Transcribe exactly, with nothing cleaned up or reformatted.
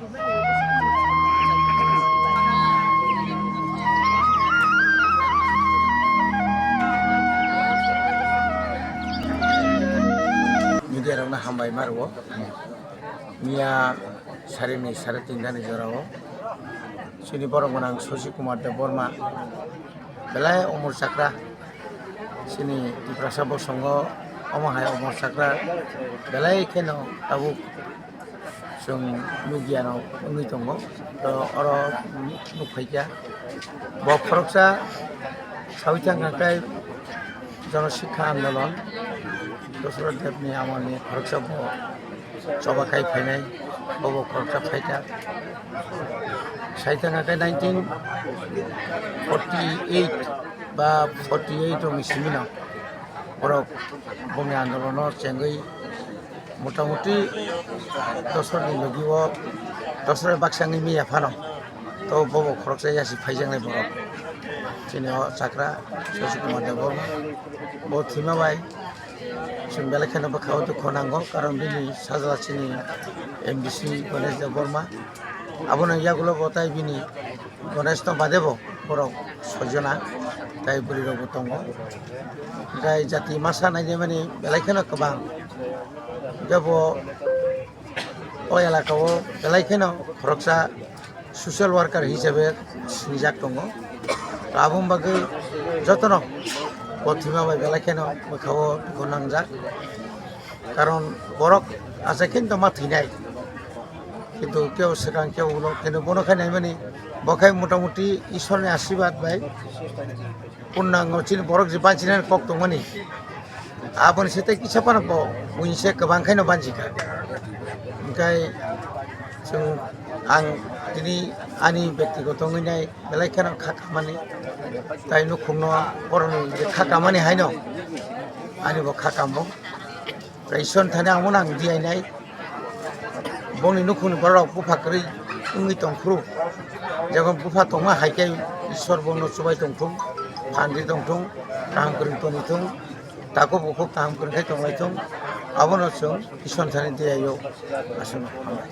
Media rokno hambai ma rwo. Miya sarini sare tinta ni jora o chini borok gwnang Shashi Kumar Debbarma belai omor chakra, chini Tiprasa bosongo omo hai omor chakra belai kheno tabuk chwng nukya no wngwi tongo. To oro nukphaikha bo khoroksa sawi thangkha khe Jana Sikha Andolon Dosroth Debni amoni khoroksa bo choba khai phainai, bobo khoroksa phaikha. Sai thangkha khe nineteen forty eight ba forty eight rokni simino borok bongni andolono chengwi motamuti dosrokni logi o dosrok baksa wngwi miya phano to bobo khoroksa yasi phaijaknai borok. Chini o chakra Shashi Kumar Debbarma bo thwima bai chwng belai kheno bwkha o dukho nango, karon bini sajla chini M D C Ganesh Debbarma. Abono yagulo bo tai bini Ganesh no bade bo borok soi jona tai bwrwi rok bo tongo. Hwnkhe jati masa nainai mani belai kheno kwbang. Hwnkhe bo o elaka o belai kheno khoroksa social worker hisabe sinijak tongo. Aboni bagwi jotono bo thwima bai belai kheno bwkha o dukho nangjak. Karon borok achai khe to ma thwinai, kintu kebo swkang kebo ulo, kintu bono khai naimani bo khai motamuti Ishwarni ashirbad bai purnango chini borok je banchinani kok tongmani, aboni se tei kisa phano bo buini se kwbang khaino banchikha. Hwnkhe chwng, ang tini ani bektigoto wngwi nai belai kheno kha kamani, tai nukhungno borokni je kha kamani haino ani bo kha kamo. Tei Ishwar thani ang bono ang diyainai. Bongni nukhungni borok bupha kwrwi wngwi tongphuru. Jekon bupha tongma hai khe Ishwar bono chubai tongthung, phan ri tongthung, kaham kwrwng tongwi thung, takhuk bukhuk kaham kwrwng khe tonglai thung. Abono chwng Ishwar thani diyaio. Aswkno hambai.